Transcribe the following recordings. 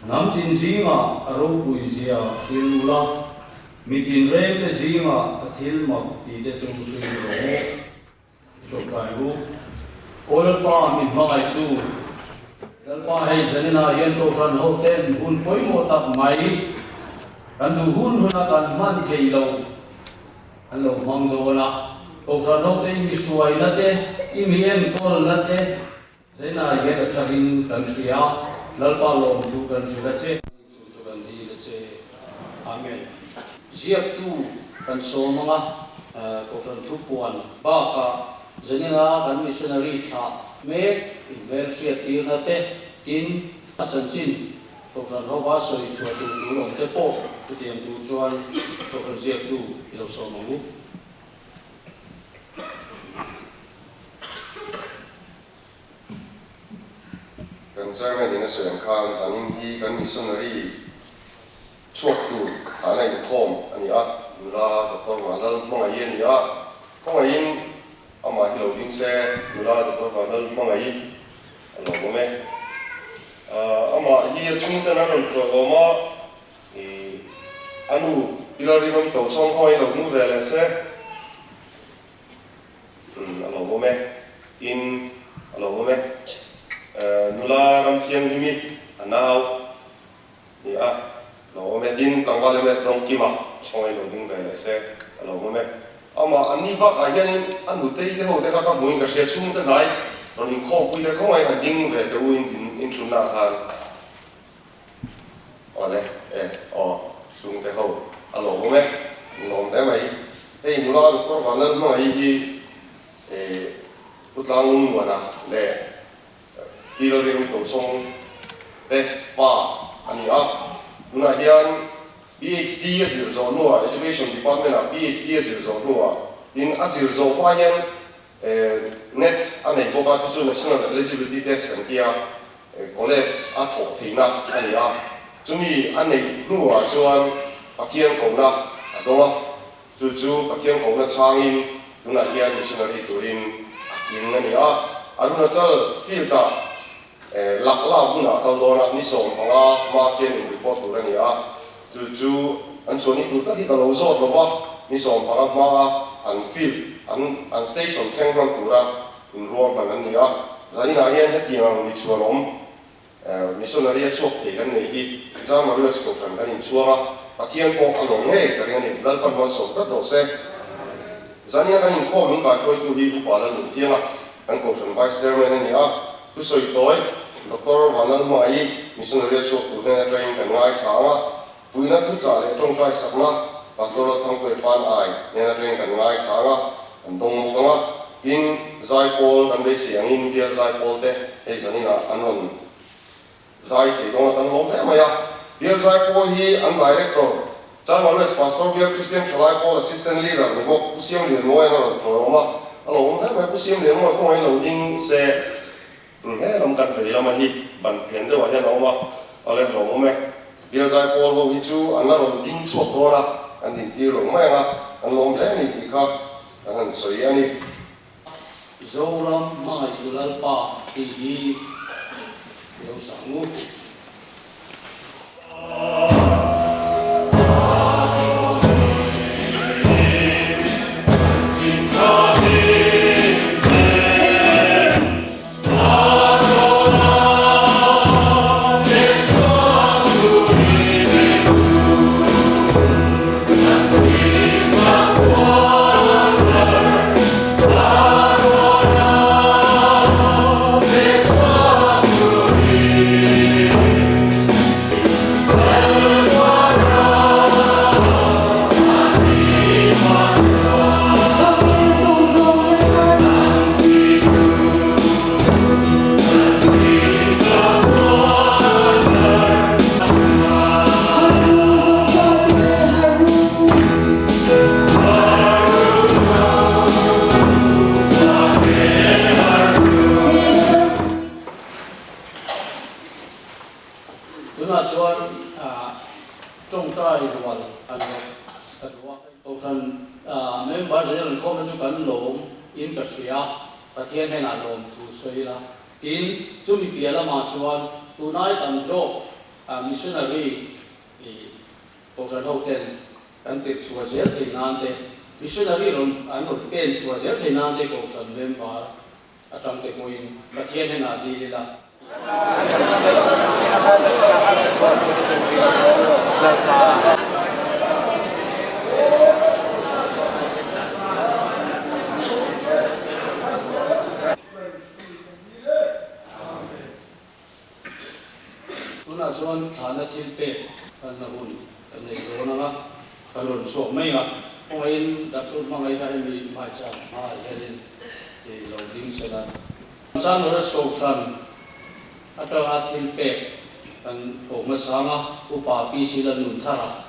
Hnam tin zingah a ropui zia hril ula, mi tinrengte zingah a thil mak tihte chu hril rawh u. Tawngtai u. Aw Lalpa min hmangaihtu, Lalpa hei zaninah hian Kohhran hoten hun pawimawh tak mai kan duh hun huna kan hman thei lo an lo hmang dawn a. Kohhran hote i mi hruaina te, i mi enkawlna te zaninah hian a tharin kan hria. Lalpa lawmthu kan hrilh a che. Chu chu kan dil a che. Amen. Ziaktu kan sawm anga Kohhran thupuan bakah Zanina kan missionary thlah mek inhmelhriat tirna te tin a chanchin Kohhran hova sawi chhuah tur tur awm te pawh chutiang tur chuan Kohhran ziaktu i lo sawm ang u. Kan Chairman in a sawi ang khan zanin hi kan missionary chhuak tur thahna inkhawm a ni a, nula Doctor Vanlal Hmangaih a ni a, khawngaihin amah hi lo ding se, nula Doctor Vanlal Hmangaih a lo awm e. Amah hi a chhungten an rawn tlawh awm a, ih a nu Hillary Mamto chawng khawngaihin lo nu ve leh se. Umm a lo awm e, tin a lo awm e. Nula Ramthianghlim i a nau ni a, a lo awm e. Tin tlangval MS Dawngkima chhawng lo ding ve leh se a lo awm e. Amah an ni bakah hianin a nutei te ho te kha ka hmuin ka hria chhungte hnai rawn inkhawmpui te khawngaih han ding ve teh u in din inthunna ah khan. Awle e aw chhungte ho a lo awm e, an lawm hle mai. Hei nula Doctor Vanlalhmangaih hi e Pu Tlanglungmuana leh Pi Lalrinawm Tochhawng te pa a ni a. Tunah hian PhD a zir zawh hnuah Education Department ah PhD a zir zawh hnuah tin a zir zawh hma hian Net a nei bawk a, chu chu National Eligibility Test kan tia, College a thawh theihna a ni a. Chumi a neih hnuah chuan Pathian kohna a dawng a, chu chu Pathian kohna chhangin tunah hian missionary turin a tling a ni a. Arunachal field-ah lak lak hunah a kal dawn a, ni 15 hma khian in report tur a ni a, chu chu an chhuahni tur tak hi ka lo zawt lo va, ni 15 hmaa an field an an station thleng hman tura inruahman an ni a, zaninah hian hetiang ang mi chhuanawm missionary a chhuak thei kan nei hi Zama Rios Kohhran kan inchhuang a, Pathian pawh a lawm ngei ka ring a ni, Lalpan malsawm tlat rawh se. Zanina kan inkhawm min kaihruaitu hi Upa Lalnunthianga. Kan Kohhran Vice Chairman a ni a, thusawi tawi Doctor Vanlalhmai Missionary a chhuak tur hnen atangin kan ngaithla ang a, fuihna thuchah leh tawngtai sakna Pastor Lalthangpuia Fan Ai hnen atangin kan ngaithla ang a, kan dawng bawk ang a, tin Zaipawl kan beisei angin bial Zaipawl te hei zaninah an rawn Zai thei dawn a kan lawm hle mai a. Bial Zai Pawl hi an Director, Chan Malues Pastor Bial Kristian Thalai Pawl Assistant Leader ni bawk Pu Siam Lianmawi an a rawn ṭawi awm a, a lo awm hle mai. Pu Siam Lianmawi kawngah in lo ding se he lam kan vei lama hi ban phen deuhah hian a awm a, a le hlawm awm e. Bial Zai Pawl ho hi chu an la rawn ding chhuak dawn a, an din tir lo mai ang a, an lawm hle a ni tih kha kan han sawi a ni. Zoram hmangaihtu Lalpa tih hi lo sang u. Tunah chuan tawngtai rual an rawh ka duh a, Kohhran member zel inkhawmna chu kan lawm in ka hria, Pathian hnenah lawm thu sawi ila. Tin, chumi piah lamah chuan tunai tam zawk. Missionary Kohhran ho ten kan tirh chhuah zel thei nan te, missionary rawn an rawn pen chhuah zel thei nan te Kohhran member atang te pawhin Pathian hnenah dil ila. Tunah chuan thlahna thil pek hmanna hun kan nei dawn ang a, kan rawn chhuak mai a. Kawngaihin Doctor hmangaihna hemi hmaichang hmaah hianin i lo ding sel a. San Lores Kohhran atanga thil pek kan ko hmasang a, Upa PC Lalnunthara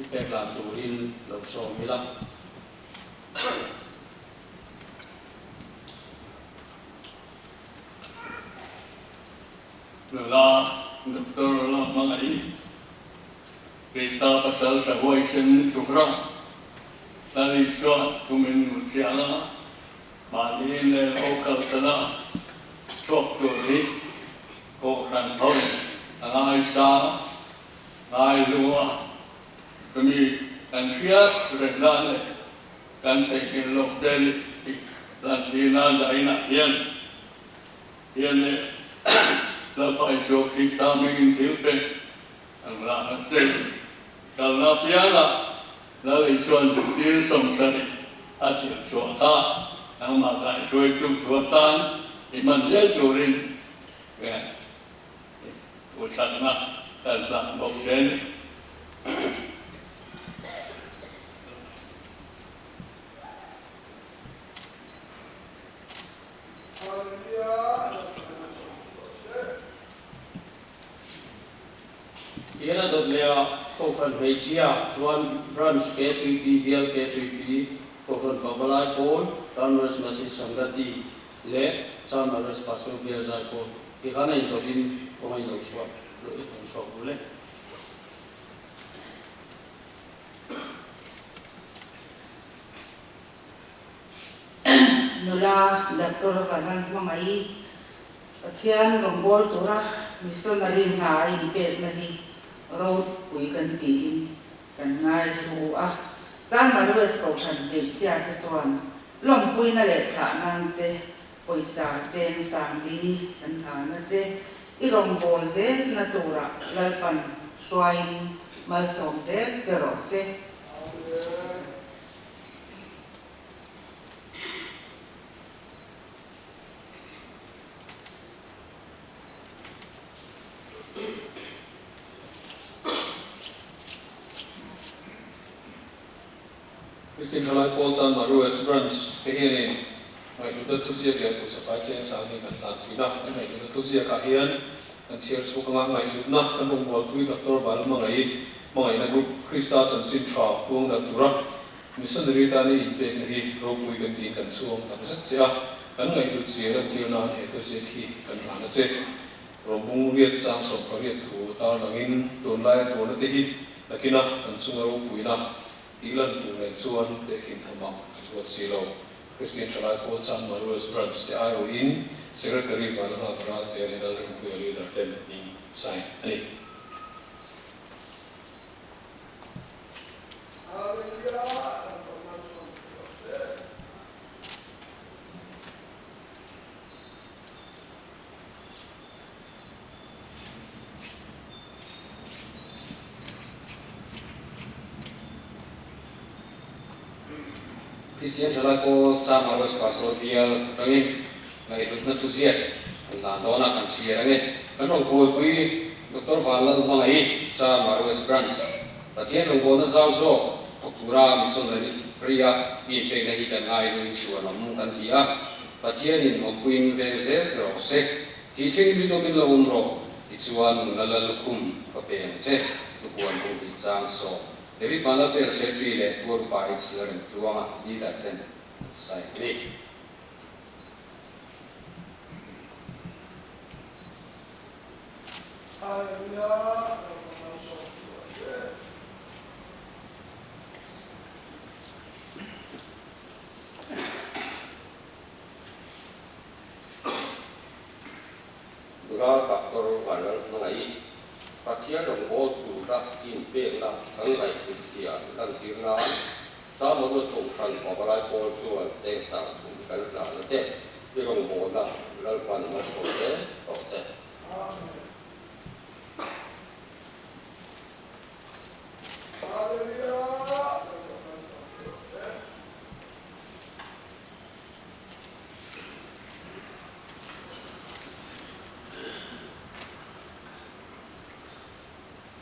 i pek lan turin lo sawm ila. Nula Doctor la hmangaih Krista pasal sahuaisen ni tura Lal Isua tumin nu chiang a, mahni lel ho kalsana chhuak tur hi Kohhran ho a ngaisang ngai lu a, chumi kan hriat reng dan leh kan theihnghilh loh che ni tih lantirna dainah hian hian leh Lalpa Isua Krista hmingin thil pek ang lah a che. Kalna piangah Lal Isua'n zirtir 70 a tirh chhuah kha nangmah kaihhruaitu thu atan i hman zel turin duhsakna kan hlan bawk che a ni. Tihian a dawt leh a, Kohhran hmeichhia chuan Branch K3P, Bial K3P, Kohhran Pavalai Pawl, Chanmari's Masi Sangati leh Chanmari's Pastor Bial Zai Pawl ti khan a intawpin kawng a inlo chhuak chhuak ru le. Nula Doctor Vanan hmangaih Pathian rawngbâwl tura missionary hna a inpekna hi ropui kan tiin kan ngai hlu a. Chanmar West Kohhran hmeichhiate chuan lawmpuina leh thlah nan che pawisa cheng sangli kan hlana che i rawngbâwl zelna tura Lalpan hruaiin malsawm zel che rawh se. Christian Thalai Pawl chuan Marues Branch te hianin ngaihhlutna thuziak leh pawisa fai cheng sang hi kan hlan thin a. Kan ngaihhlutna thuziakah hian kan chhiar chhuk anga ngaihhlutna kan rawngbawlpui Doctor Valmangaih Hmangaihna Group Krista chanchin tha puang darh tura Missionary tana inpekna hi ropui kan tiin kan chhuang tak zet che a, kan ngaihhlut zia lantir nan he thuziak hi kan hlan a che. Rawbung riat chang 18 thu tarlangin tunlaia tuarna te hi nakina kan chunga ropuina tih lan tur nen chuan tehkhin thamah a ruat si lo. Christian Thalai Pawl Chanmar West Branch te aiawhin Secretary Vanlangak Ralte leh Lalrinpuia Leader ten hming an sign a ni. Kristian Thalai Pawl Chama West Pastor Bial atangin ngaihhlutna thuziak kan hlan dawn a, kan hria reng e. Kan rawn kawlpui Doctor Vanlalhmangaih Chama West Branch Pathian rawngbawlna zau zawk thawk tura missionary-a mi inpekna hi kan ngaihlui chhuanawm kan ti a, Pathianin awmpuiin veng zel che rawh se. Thih thleng rinawmin lo awm rawh, tichuan nuna la lukhum ka pe ang che, tukuan bu hnih chang sawm. David Vanlalpel Secretary leh Tuar Upa H Lalremtluanga leader ten an sign a ni. Nula Doctor Vanlal Hmangaih. Pathian rawngbâwl tûra inpêkna kan ngaihhlutzia lantîr nân Samonos Kohhran Pavalai Pawl chuan cheng sang thum kan hlan a che. I rawngbâwlna Lalpan malsawm zel tawh che.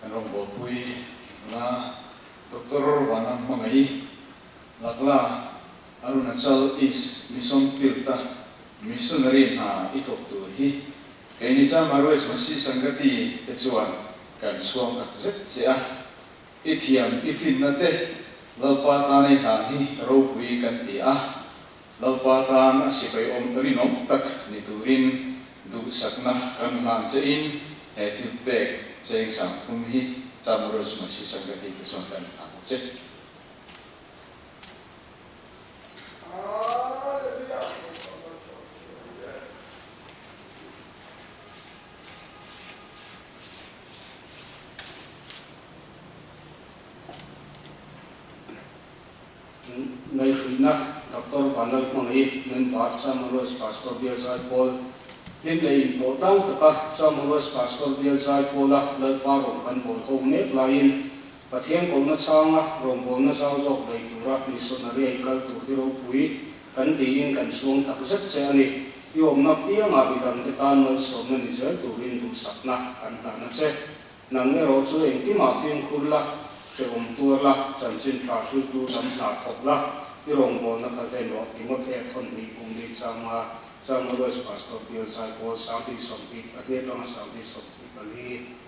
Kan rawngbawlpui nula Doctor Vana Hmangaih Lakla Arunachal East Mission Field-a missionary hna i thawk tur hi keini Chamarues Masi Sangati te chuan kan chhuang tak zet che a. I thiam i finna te Lalpa tan i hlan hi ropui kan ti a, Lalpa tan a sipai awm rinawm tak ni turin duhsakna kan hlan che in he thil pek cheng sang thum hi Chamorus Masi Sangati te chuan kan hlan a che. Ngaihhruihna Doctor Vanlalhmangaih member Chamorus Pastor Bial Zaipawl hlim leh inpawh tlang taka Chamorus Pastor Bial Zaipawla Lalpa rawng kan bawl ho mek laiin Pathian kohna chhanga rawngbawlna zau zawk bei tura missionary a inkal tur hi ropui kan tiin kan chhuang tak zet che a ni. I awmna piangah midangte tan malsawmna ni zel turin duhsakna kan hlan a che. Nang erawh chu engkimah fimkhur la, hrehawm tuar la, chanchin tha hriltu lam hna thawk la, i rawngbawlna kha hlen rawh Timothy a thawn hnih kum li changa Samuel Pastor Bial Zaipawl 2022 atanga 2024.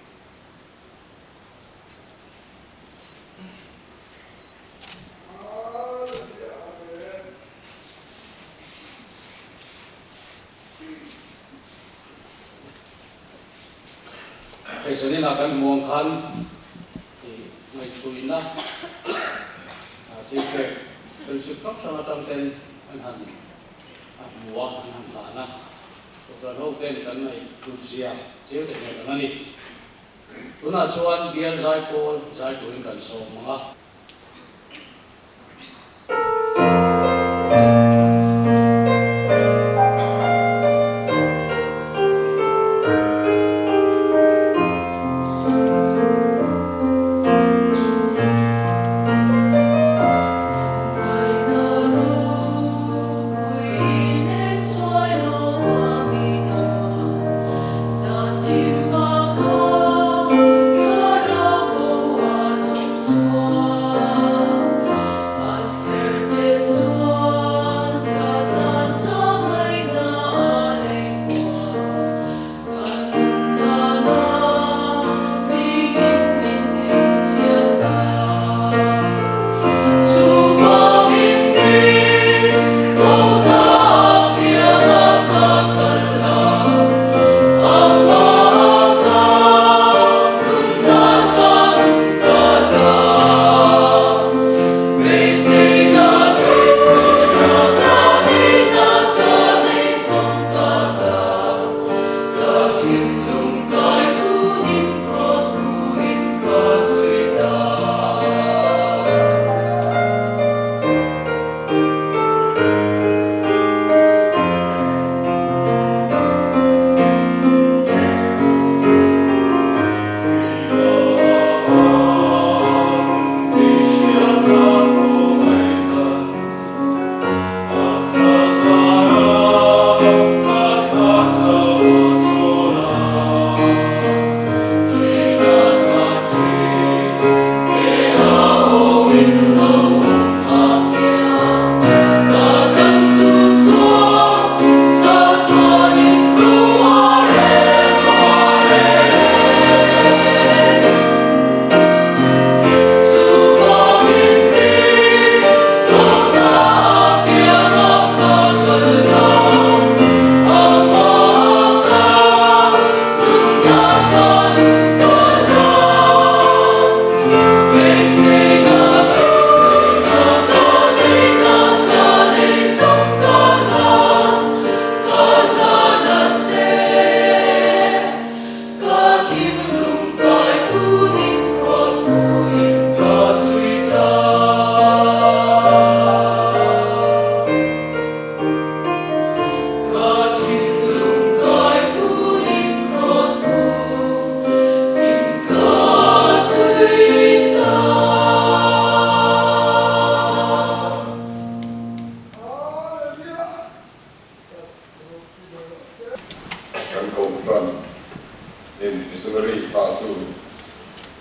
Hei zanin ah kan hmuh ang khan ngaihhruina thil pek fellowship hrang hrang atang ten an han hmu a, an han hlan a, Kohhran ho ten kan ngaihhlut zia chiang tak hian ang a ni. Tunah chuan bial zai pawl zai turin kan sawm ang a.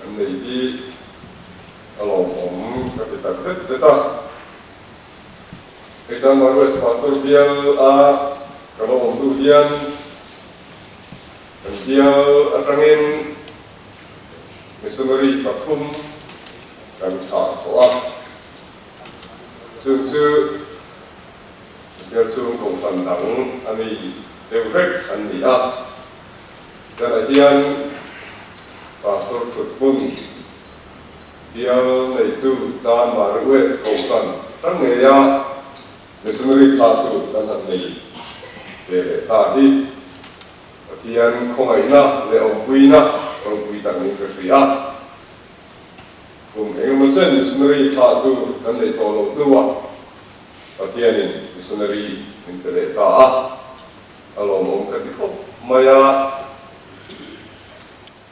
An nei hi a lawmawm ka ti tak zet zet a. Hei chuan Marues Pastor bial a ka lo awm hnu hian kan bial atangin missionary pathum kan thlah tawh a. Chung chu bial chhung kohhran dang a mi deuh vek an ni a. Zanah hian Pastor Thuthmun bial neitu Chan Mari West Kohhran hrang ngeia Missionary thlahtu kan han nei ve leh ta hi Pathian khawngaihna leh awmpuina ropui tak niin ka hria. Kum engemaw chen Missionary thlahtu kan neih tawh loh hnuah Pathianin Missionary min pe leh ta a. A lawmawm ka ti khawp mai a.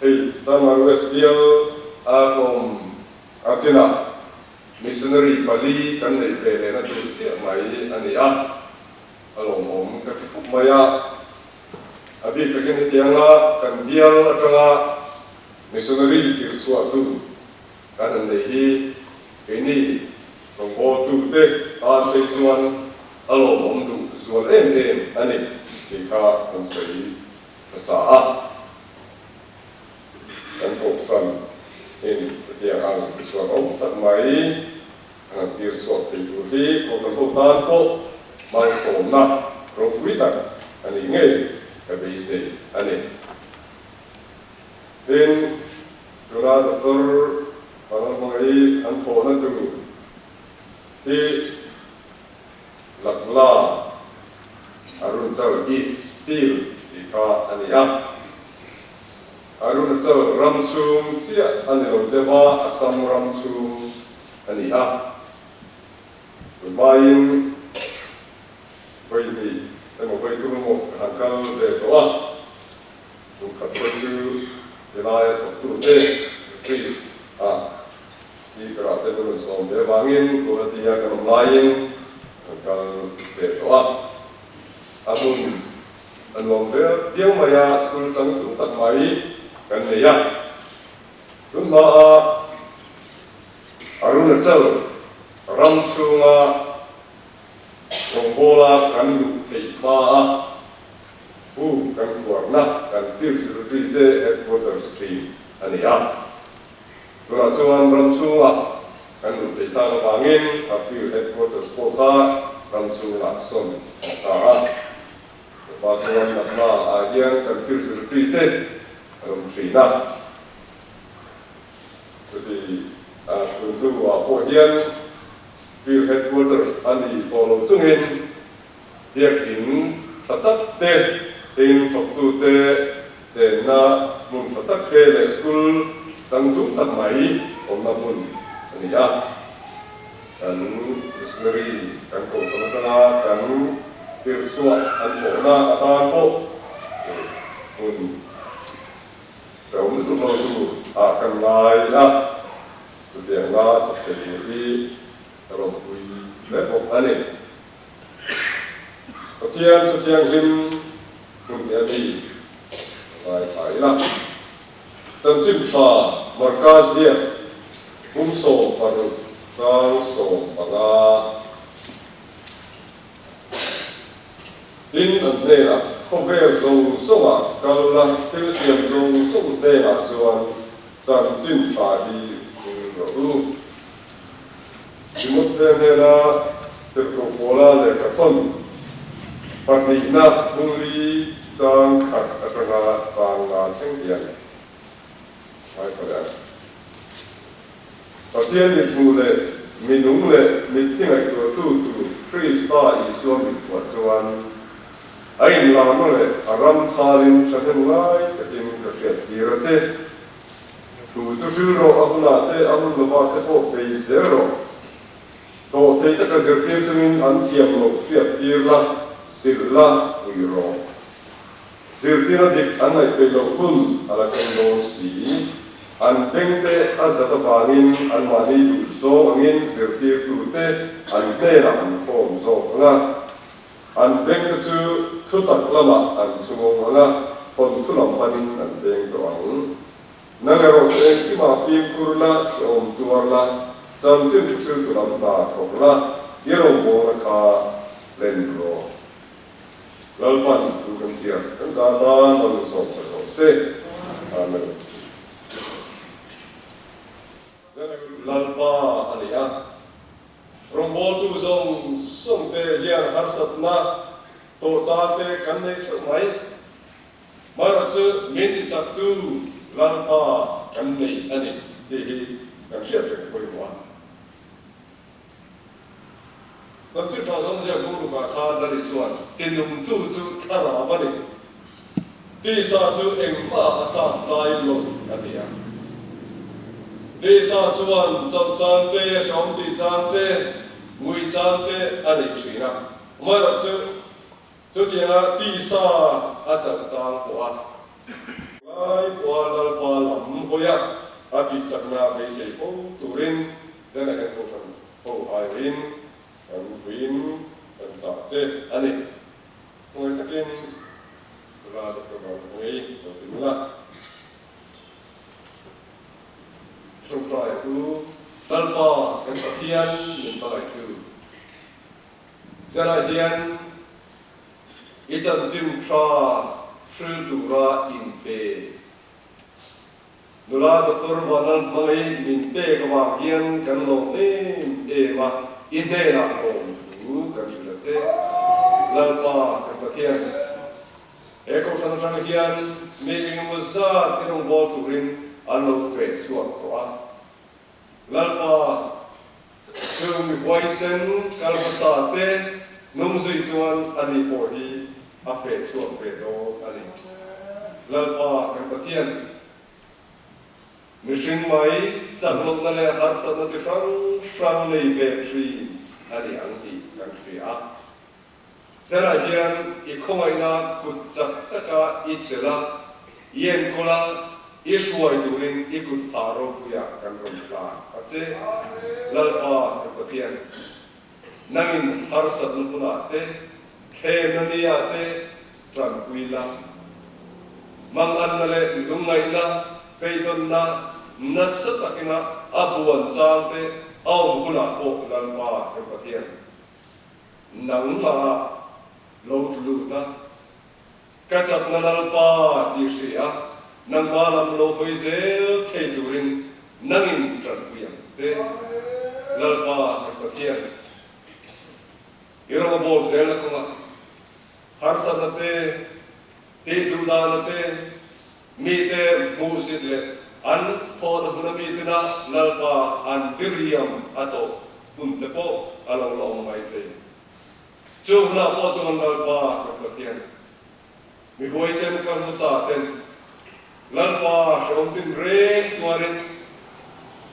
Hei Tamar West bial a hlawm a chinah missionary pali kan neih ve lehna tur chiah mai a ni a. A lawmawm ka ti khawp mai a. A bik takin hetianga kan bial atanga missionary tirhchhuahtu kan han nei hi keini rawngbawltute tan phei chuan a lawmawm duh zual em em a ni tih kha kan sawi hmasa a. Kan kohhran in hetiang ang chhuan awm tak mai an han tir chhuak thei tur hi kohhran ho tan pawh malsawmna ropui tak a nih ngei ka beisei a ni. Tin, tuna Doctor Vanlalhmangaih an thawhna tur hi Lakla Arunachal East Field tih kha a ni a. Arunachal ram chhung chiah a ni lo deuh a, Assam ram chhung a ni a. Tunhmain vawi hnih emaw vawi thum emaw ka han kal ve tawh a. Kum khat pawh chu tilaia thawktute retreat ah speaker ah te kan rawn sawm ve avangin Guwahati a kan awm laiin kan kal ve tawh a. A hmun a nuam ve viau mai a, school changtlung tak mai kan nei a. Tunhma a Arunachal ram chhunga rawngbawla kan luh theih hma a, Pu kan khuarna kan Field Secretary te Headquarters thin a ni a. Tunah chuan ram chhungah kan luh theih tan avangin a Field Headquarters pawh kha ram chhungah sawn a ni ta a. Chuvah chuan Natna ah hian kan Field Secretary te an awm thin a. Chuti tun hnuah pawh hian Field Headquarters a ni tawh lo chungin Biakin tha tak te, tin thawktute chenna hmun tha tak te leh school changchung tak mai awmna hmun a ni a. Kan missionary kan kohhran atanga kan tirhchhuah an thawhna atan pawh hmun hrehawm lutuk lo chu ah kan ngai a, chutianga thawk thei tur hi ka lawmpui hle bawk a ni. Pathian chu thianghlim hmun hi a ni a ngai thla ila. Chanchin tha Marka ziak pum 16 chang 15 Tin an hnenah khawvel zawng zawngah kal la, thil siam zawng zawng hnenah chuan chanchin tha hi hming rawh u. Timothea hnena tirhkoh Paula lehkha thawn pahnihna hmungli chang khat atanga chang nga thleng hian ngaithla leh ang. Pathian mithmuh leh minung leh mitthi ngaihtuahtu tur Krista Isua mithmuah chuan a inlarna leh a ram chhalin thahnem ngai takin ka hriattir a che. Thu chu hril rawh, a hunah te, a hun lovah te pawh bei zel rawh. Tawh thei taka zirtir chungin an thiam loh hriat tir la, zilh la, pui rawh. Zirtirna dik an ngaih peih loh hun a la thleng dawn si. An bengte a zat avangin anmahni duh zawng angin zirtirtute an hnenah an khawm zawk ang a. An bengte chu thutak lamah an chungawng ang a, thawnthu lam panin an beng tawh ang. Nang erawh. Amaherawhchu engkimah fimkhur la, hrehawm tuar la, chanchin hruhriltu lam hna thawk la, i rawngbawlna kha hlen rawh. Lalpan thu kan chhiar kan za tan lo insawm sak rawh se. Amen. Lalpa a ni a, rawngbawltu zawng zawng te hian harsatna tawhchar te kan nei theuh mai. Maherawhchu min tichaktu Lalpa kan nei a ni tih hi kan hriat reng pawimawh a. Kan chhit tha zawng ziak bung rukah khan Lali chuan tinungtu chu thlarau a ni, tisa chu engmah a tlak tlai lo a ti a. Tisa chuan chauh chang te, hram tih chang te, ngui chang te a nei thin a, amaherawhchu chutianga tisa a chauh chang pawh a ngai pawha Lalpa lam hawi a a tihchakna beisei fo turin Zan ah hian kohhran ho aiawhin kan vuiin kan chah che a ni. Khawngaih takin nula Doctor Vanlawk ngei lo ti nula. Tawngtai u Lalpa kan Pathian min hmangaihtu. Zan ah hian i chanchin tha hril tura inpe. Nula Doctor Vanlal hmangaih min pek avang hian kan lawm em em a, i hnenah lawm thu kan hrilh a che. Lalpa kan Pathian, he kohhran atang hian mi engemaw zat i rawngbâwl turin an lo feh chhuak tawh a. Lalpa, chung mi huaisen kal hmasa te nung zui chuan ani pawh hi a feh chhuak ve dawn a ni. Lalpa kan Pathian, mihring mai chaklohna leh harsatna chi hrang hrang nei ve thin a ni ang tih kan hria a. Zerah hian i khawngaihna kut chak taka i chelh a, i enkawl a, i hruai turin i kut phah ropuiah kan rawn tlan a che. Lalpa kan Pathian, nangin harsatna hmunah te, thlemna niah te tanpui la. Manganna leh lungngaihna, beidawnna nasa takina a buan chang te a awm hunah pawh Lalpa kan Pathian, Nangmah lo tlu lut a, ka chakna Lalpa tih hria, nangmah lam lo hawi zel thei turin nangin tanpui ang che. Lalpa kan Pathian, i rawng a bawl zelna kawngah harsatna te, tihduhdahna te, mite hmuhsit leh an thawhna hmuna mitena Lalpa an diriam a tawh hun te pawh a lo la awm mai thei. Chu hunah pawh chuan Lalpa kan Pathian, mi huaisen kal hmasa ten Lalpa hrehawm tin reng tuarin,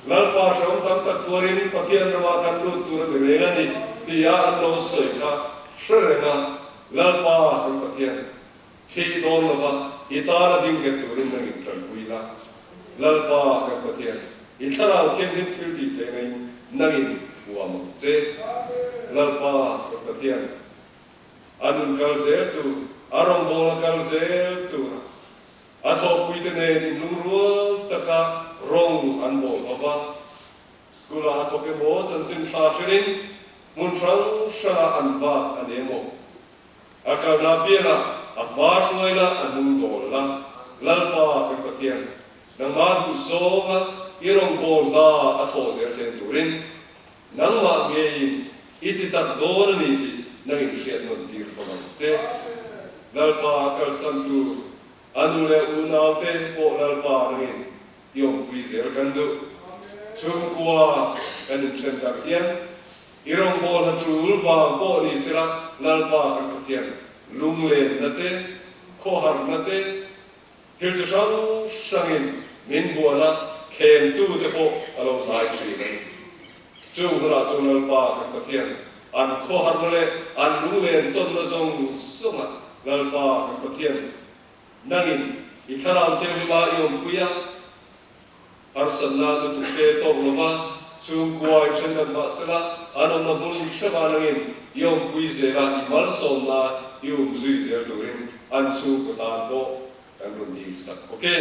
Lalpa hrehawm tam tak tuarin Pathian ramah kan lut tur a ti reng a ni tia an lo sawi kha hre reng a, Lalpa kan Pathian, Thih dawn lova i tana ding nghet turin nang in tanpui la. Lalpa kan Pathian, i thlarau thianghlim thil tih theih angin nang in huam ang che. Lalpa kan Pathian, a nun kal zel tur, a rawngbawlna kal zel tura a thawhpuite nen in lungrual taka rawng an bawl ho va, School-ah a thawk emaw, chanchin thla hrilhin hmun hrang hrangah an vak a ni emaw, A kalna piangah a hma hruai la, a hnung dawl la, Lalpa kan Pathian, nangmah duh zawnga i rawngbâwl hna a thawh zel thlen turin nangmah ngeiin i ti chak dawn a ni tih nangin hriat nawn tir fo ang che. Lalpa kalsan tur a nu leh unaute pawh Lalpa nangin i awmpui zel kan duh. Chhungkua kan inthen tak hian I rawngbawlna tul vang pawh ni sela Lalpa kan Pathian lunglenna te, khawharna te, thil chi hrang hrangin min buan a, thlemtu te pawh a lo hnai thin a ni. Chung hunah chuan Lalpa kan Pathian an khawharna leh an lunglen tawnna zawng zawngah Lalpa kan Pathian nangin i thlarau thianghlim a i awmpui a, Harsatna lutuk te tawk lova chhungkua i then dat mah sela, an awmna hmun i hre van angin i awmpui zela i malsawmna i um zui zel turin an chhungkaw tan pawh kan rawn dil sak bawk e.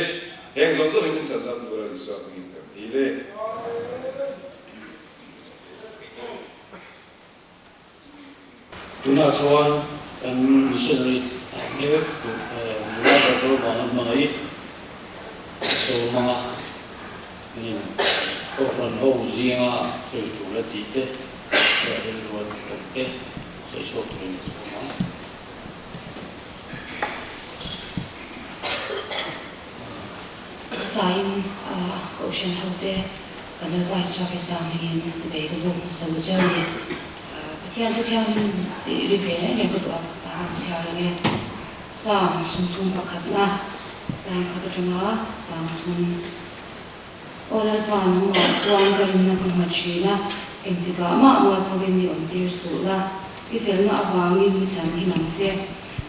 Heng zawng zawng hi min chhan dam tura Isua hmingin kan dil e. Tunah chuan kan missionary mek nula doctor vanga hmangaih a sawi hmanga nin kohhran ho zinga sawi tul a tih te leh rilru a tawm te sawi chhuak turin ka sawm ang. Hmasain Kohhran hote kan Lalpa Isua Krista hmingin chibei ka buk hmasa lu cheu a ni. Pathian chu thiangin tih ri ve reng reng ka duh a, ka han chhiar ang e. Psalm sawmthum pakhatna chang khat atanga chang thum. Aw Lalpa, nangmah chuan ka rinna ka nghat thin a, engtikah mah mualphovin mi awm tir suh la, i felna avangin mi chhan him ang che.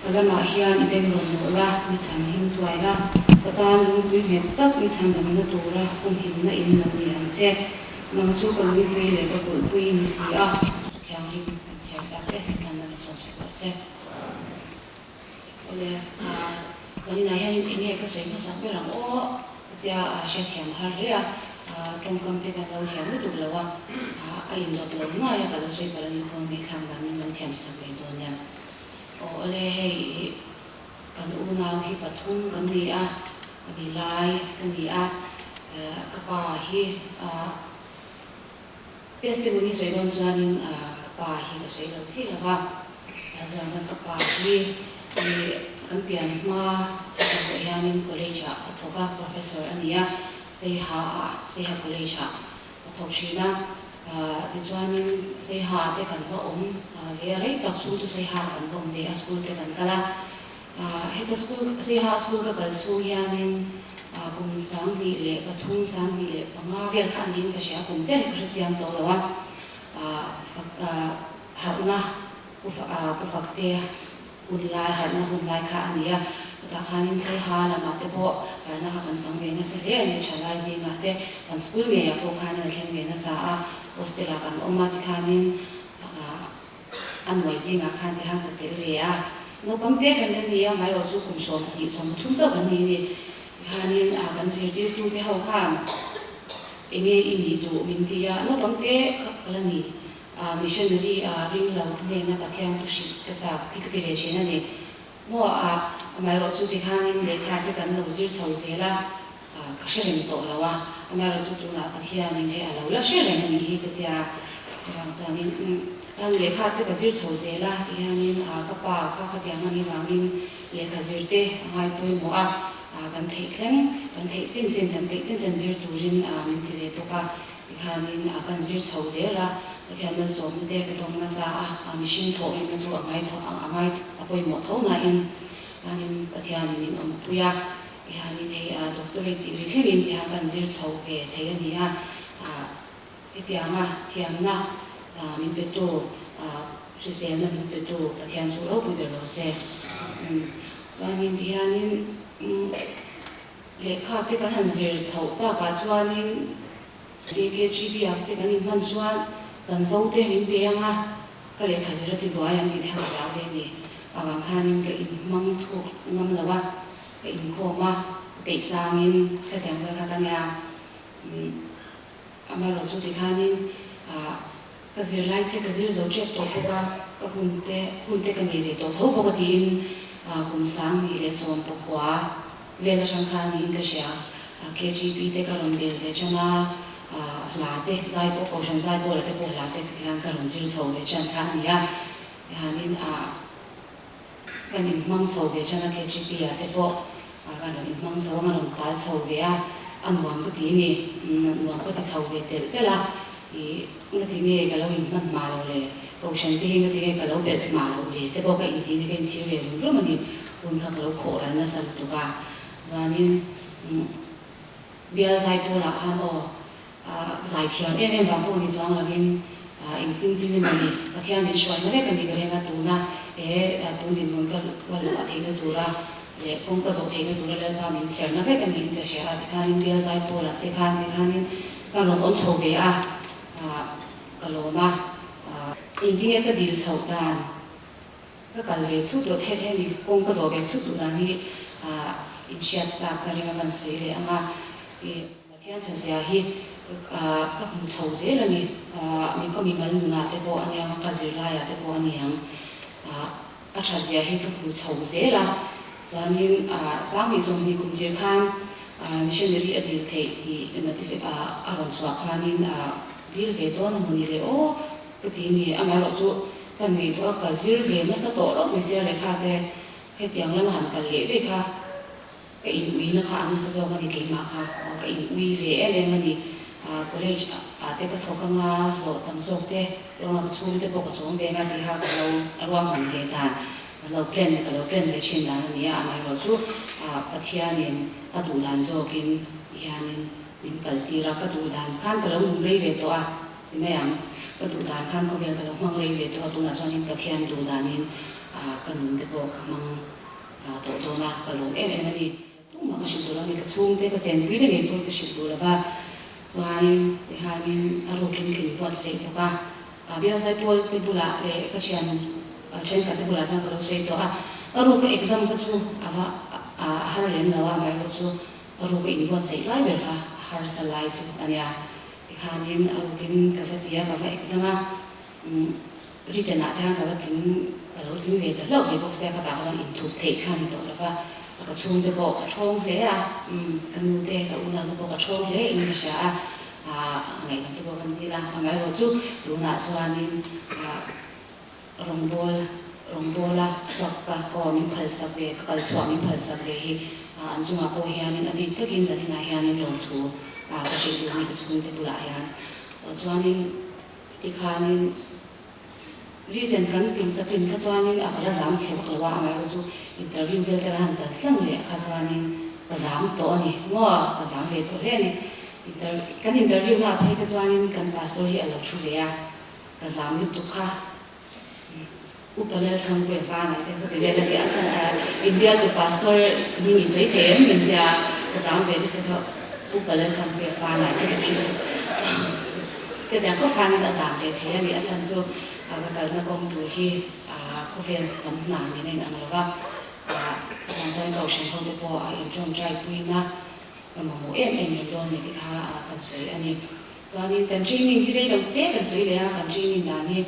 Ka lamah hian i beng rawn nawh la, mi chhan him thuai la, ka tan lungpui nghet tak mi chhan damna tura humhimna in lo ni ang che. Nang chu ka lungpui leh ka kulhpui i ni si a. Thianghlim kan chhiar tak e, hman a ni sawm sak rawh se. Awle, zaninah hian eng nge ka sawi hmasak ber ang aw? Tia hriatthiam a har hle a, tawngkam te kan lo thiam lutuk lo a, a indawt lo nuai a, ka lo sawi palh a nih khawn ngaihthlak dan min lo thiam sak ve dawn nia. Aw awle, hei kan unau hi pathum kan ni a, a mi lai ka ni a, ka pa hi Testimony sawi dawn chuanin ka pa hi ka sawi lo thei lo va, chuan chuan ka pa hi kan pian hma atang pawh hianin college ah a thawk a, professor a ni a, Seiha ah, Seiha college ah a thawk thin a, tichuanin Seiha te kan va awm ve a, rei tak chhung chu Seiha kan va awm ve a, school te kan kal a. Heta school, Seiha school ka kal chhung hianin kum 2003, 2005 vel kha a niin ka hria, kum chiah hi ka hre chiang tawh lo a. Harhna pu Fakte hun lai, harhna hun lai kha a ni a. Chutah khanin Seiha lamah te pawh harhna kha kan chang ve nasa hle a ni, thalai zingah te kan school ngeiah pawh khanin a thleng ve nasa a, hostel-ah kan awm a tikhanin A nuai zingah khan ti han ka tel ve a, naupang te kan la ni a, hmairawh chu kum 12, 13 chauh kan ni a ni. Tikhanin kan zirtirtute ho khan eng nge i nih duh min ti a, naupang te kha ka la ni, missionary ring lo te hnena Pathian thu hrilh ka chak ti ka ti ve thin a ni. Maw a, hmairawh chu tikhanin lehkha te kan lo zir chho zel a, ka hre reng tawh lo a, amaherawh chu tunah Pathianin hei a lo la hre reng a nih hi ka tia, chuvang chuanin tan lehkha te ka zir chho zel a tihianin ka pa kha khatiang a nih vangin lehkha zir te a ngai pawimawh a, kan theih thleng, kan theih chin chin, kan peih chin chin zir turin min ti ve bawk a, tikhanin kan zir chho zel a, Pathian malsawmna te ka dawng nasa a, mihring thawhrimna chu a ngai a ngai a pawimawh tho nain, tanin Pathianin min awmpui a. Tihianin hei a doctorate degree thlengin tihian kan zir chho ve thei a ni a, hetianga thiamna min petu, hriselna min petu Pathian chu ropui ber lo se. Chuanin tihianin lehkha te kan han zir chhoh takah chuanin KGB ah te kan inhman chuan chanvo te min pe ang a, ka lehkha zir a ti buai ang tih te kha ka hlau ve a ni. Avang khanin ka inhmang thuk ngam lo a. Ka inkhawm a, ka peih changin ka tiang vel kha ka nia. Amaherawh chu tikhanin ka zirlai te ka zir zo tep tawh bawk a, ka hun te hun te ka nei ve tawh tho bawk a tiin kum 2019 vel atang khan niin ka hria. KGP te ka rawn bel ve tan a, hla te zai pawh Kohhran zai pawlah te pawh hla te tikhan ka rawn zir chho ve tan kha a ni a. Tihanin Kan inhmang chho ve ṭan a, KGP ah te pawh kan rawn inhmang chho a, kan rawn tal chho ve a, a nuam ka ti a ni, nuam ka ti chho ve telh telh a, ih ngati nge ka lo inhman hma lo le, Kohhran te hi ngati nge ka lo belh hma lo le te pawh ka inti ni, ka inchhir ve rum rum a ni, hun kha ka lo khawh ral nasa lutuk a, chuanin bial zai pawlah khan aw Zai thiam em em vang pawh ni chuang lovin engtin tin emaw ni Pathian min hruaina vek a ni ka reng a, tuna he tun dinhmun ka luh a theihna tura leh kawng ka zawh theihna tura Lalpa min chherna vek a niin ka hria a, tikhanin bial zai pawlah te khan tikhanin ka rawn awm chho ve a, ka lawm a, engtin nge ka dil chhoh dan ka kal ve thut loh the the ni kawng ka zawh ve thut duh dan hi. in hriat chak ka ring a kan sawi leh ang a. I Pathian chhazia hi ka hmu chho zel a ni. Mi ka mimal nunah te pawh a niang a, ka zirlaiah te pawh a ni ang. A thatzia hi ka hmu chho zel a. Chuanin Sangni 20 kum tir khan missionary a dil theih tih notifi a rawn chhuah khanin dil ve dawn a maw ni le aw ka ti ni. Amaherawhchu ka ngaihtuah a, ka zir ve nasa tawh rawk mai sia lehkha te hetiang lama han kal leh daih kha. Ka in ui na kha a nasa zawk a ni keimah kha aw ka in ui ve em em a ni. College ah te ka thawk anga hlawh tam zawk te lawnga ka chhung te pawh ka chawm ve anga tih kha ka lo ruahman ve dan ka lo plan ka lo plan ve thin dan a ni a amaherawhchu Pathianin a duh dan zawkin hianin min kal tir a ka duh dan khan ka lo nung rei ve tawh a ti mai ang ka duh dan khan khawvel ka lo hmang rei ve tawh a tunah chuanin Pathian duh danin ka nun te pawh ka hmang tawh dawn a, ka lawm em em a ni. Tumah ka hrilh duh lo a ni, ka chhungte ka chenpui te ngei pawhin ka hrilh duh lo va, chuanin tihianin a rukin ka inbuatsaih bawk a, a bial zaipawl te bulah leh ka thian thenkhat te bulah chuan ka lo sawi tawh a, a ruka exam kha chu a va a har lem lo a, amaherawhchu a ruka inbuatsaih lai ber kha a harsa lai chu a nia, tikhanin a rukin ka va ti a, ka va exam a. Written ah te hian ka va tling, ka lo tling ve ta hlauh mai bawk sia, ka tah kha chuan inthup theih kha a ni tawh lo va, ka chhungte pawh ka thawng hle a, ka nu te, ka unau te pawh ka thawng hle in ka hria a, ngaihdam te pawh kan dil a, amaherawhchu tunah chuanin rawngbawl, rawngbawla chhuak ka aw min phalsak ve, ka kal chhuah min phalsak ve hi an chungah pawh hianin a bik takin zaninah hianin lawmthu ka hrilh duh a ni ka chhungte bulah hian, chuanin. Tikhanin written kan tlin ka tlin kha chuanin a ka la zam chhe vak lo a, amaherawhchu interview vel te ka han kal tlang leh kha chuanin ka zam tawh a ni maw, ka zam ve tawh hle a ni. Inter kan interview na phei kha chuanin kan pastor hi a lo thu ve a, ka zam lutuk kha Upa Lalthangpuia vanah te ka ti vel a ni a, chuan India tu pastor hming i sawi thei em min tia ka zam ve lutuk a, Upa Lalthangpuia vanah te ka ti ka tia khawp khanin a zam ve thei a ni, a chhan chu ka kalna kawng tur hi khawvel lam hna nen a inang lo va, chuvang chuan kohhran ho te pawh a inṭawngṭai puina ka mamawh em em reng dawn ni tih kha kan sawi a ni. Chuanin kan training hi rei lo te kan sawi leh a, kan training dan hi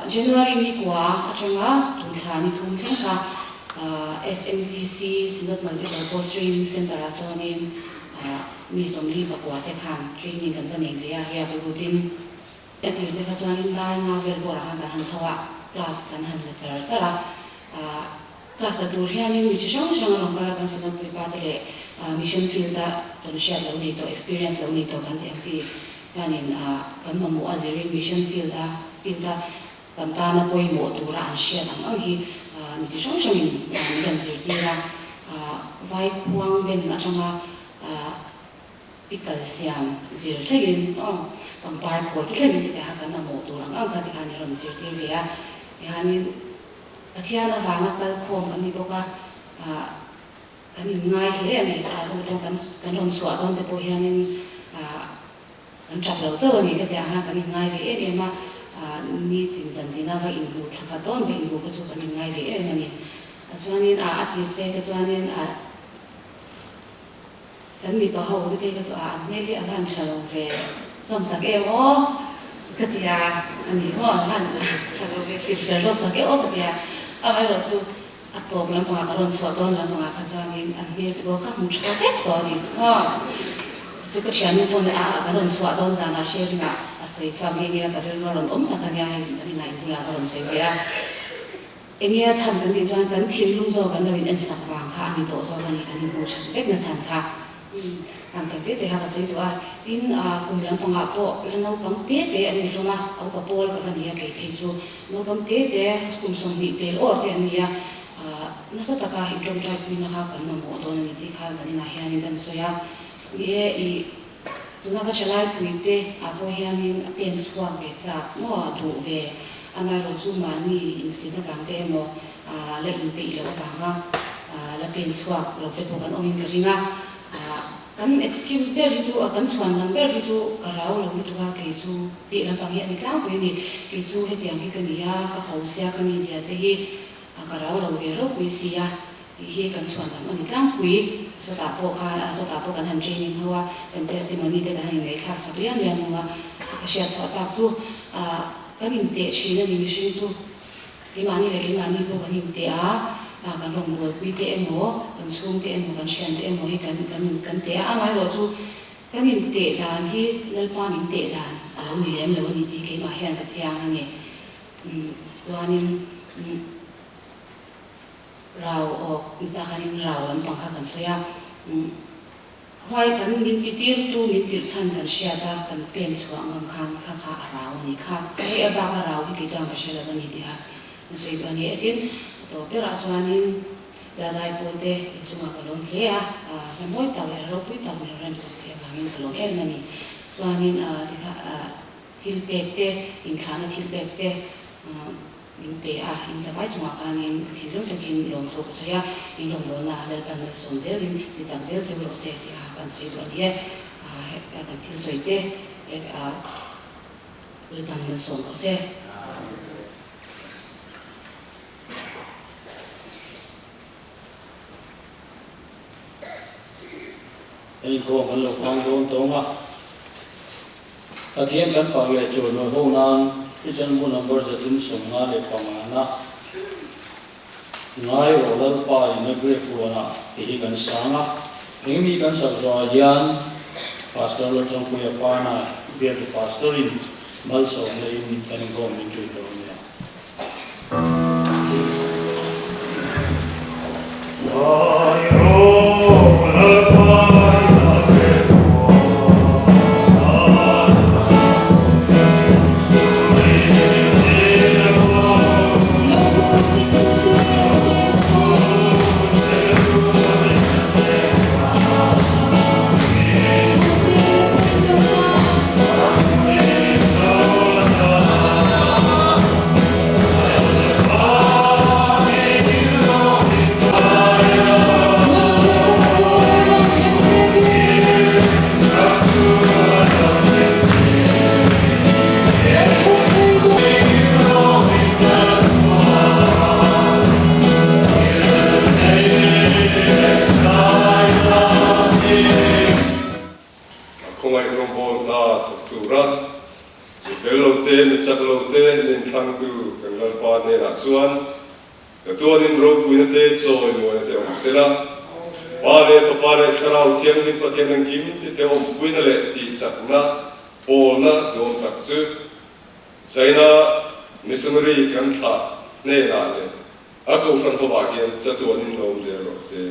January ni kua atanga tun thla ni thum thleng kha SMTC, Synod Multipurpose Training Centre ah chuanin mi 44 te khan training kan va nei ve a, riak lutin a tir te kha chuanin dar nga vel bawrah khan kan han tho a, class kan han la char char a. Class la tur hianin mi chi hrang hrang a rawn kal a, kan Synod puipa te leh mission field a tawn hriat lo nei tawh, experience lo nei tawh kan tih ang chi hianin kan mamawh a zirin mission field a field a kan tana pawimawh tura an hriat ang ang hi mi chi hrang hrangin min rawn zirtir a, vai khuang ben atanga Pickle siam zir thlengin aw pangpar khawi te thlengin ti kha kan mamawh tur ang ang kha ti khan i rawn zirtir ve a, tihianin Pathian avanga kal khawm kan ni bawk a, ah kan inngai hle a ni, ah kan kan kan rawn chhuah dawn te pawh hianin ah kan tap lo chauh a ni ka ti ang khan kan inngai ve em em a, ah nitin zan tina va inhmuh thla khat dawn va inhmuh kha chu kan inngai ve em em a ni. Chuanin ah a tir te kha chuanin ah. Kan mipa ho te phei kha chu a an hmel hi a van tha lo ve hlawm tak em aw ka ti a, a ni maw an van tha lo ve fir fer hlawm tak em aw ka ti a, amaherawh chu a tawp lampangah ka rawn chhuah dawn lampangah kha chuanin an hmel te pawh kha hmu tha vek tawh a ni maw, chu ka thiannu pawh nih a ka rawn chhuah dawn zanah sharing ah a sawi chhuak nghe nghe a, ka rilru a rawn awm tak a nia hei zaninah in bulah ka rawn sawi ve a. Enge a chhan kan tih chuan kan thinlung zawk an lo in en sak vang kha a ni tawh zawk a ni, kan inhmuh that vek na chhan kha ang tak te te kha ka sawi duh a. Tin, kum lampangah pawh la naupang te te an ni hlawm a, aupa pawl ka va ni a kei phei chu naupang te te kum 20 pel awr te an ni a, nasa taka intawngtai puina kha kan mamawh dawn a ni tih kha zaninah hianin kan sawi a. Ni e, i tuna ka thalai pui te ah pawh hianin a pen chhuak ve chak maw duh ve Amaherawh chu mahni insit avang te emaw la inpeih loh avanga la pen chhuak lo te pawh kan awmin ka ring a. Kan excuse ber hi chu, kan chhuan lam ber hi chu ka rau lo lutuk a, kei chu tih lampang hi a ni tlangpui a ni. Kei chu hetiang hi ka ni a, ka ho sia, ka mizia te hi ka rau lo ve ropui si a. tih hi kan chhuan lam a ni tlangpui. Sawtah pawh kha sawtah pawh kan han training ho a, kan testimony te kan han inngaihthlak sak liam liam ho a, ka hriat chhuah tak chu kan inteh thin a ni mihring chu. Keimahni leh keimahni pawh kan inteh a, kan rawngbawlpui te emaw, kan chhungte emaw, kan thiante emaw hi kan kan kan teh a, amaherawh chu kan inteh dan hi Lalpa min teh dan a lo ni lem lo a ni tih keimah hian ka chiang a ni. Chuanin rau awk nisa khanin rau lampang kha kan sawi a. Huai kan min ti tirtu min tirh chhan kan hriat a, kan pen chhuah ngam khan kha kha a rau a ni kha. Kha hei a bak a rau hi kei chuan ka hre lo a ni tih kha ka sawi duh a ni. Tin, a tawp berah chuanin Biazai pawl te inchungah ka lawm hle a, hla mawi tak leh hla ropui tak min rawn remsak theih avangin ka lawm em a ni. Chuanin tikha thil pek te, inthlahna thil pek te, Min pe a, in zavai chungah khanin ka thinlung takin lawmthu ka sawi a, in rawngbawlna Lalpan malsawm zelin ni chak zel cheu rawh se tih kha kan sawi duh a ni e. Kan thil sawi te Lalpan malsawm rawh se. Inkhawm kan lo hmang dawn tawng a. Pathian kan fak leh chawimawi ho nan Christian bu number 355 na Ngai rawh Lalpa in a grape huanah tih hi kan sang a. Engmi kan sak zawhah hian Pastor Lalthangpuia Fana biak Pastor in malsawmna in kan inkhawm min ṭui dawn nia. Khawngaih rawngbawl hna thawk tura Mi fel lo te, mi chak lo te min thlangtu kan Lalpa hnenah chuan chatuanin ropuina te, chawimawina te awm sela. Pa leh Fapa leh Thlarau Thianghlim Pathian engkim ti te awmpuina leh tihchakna, pawlna duhawm tak chu China Missionary kan thlah hnenah leh a kohhran hovah hian chatuanin lo awm zel rawh se.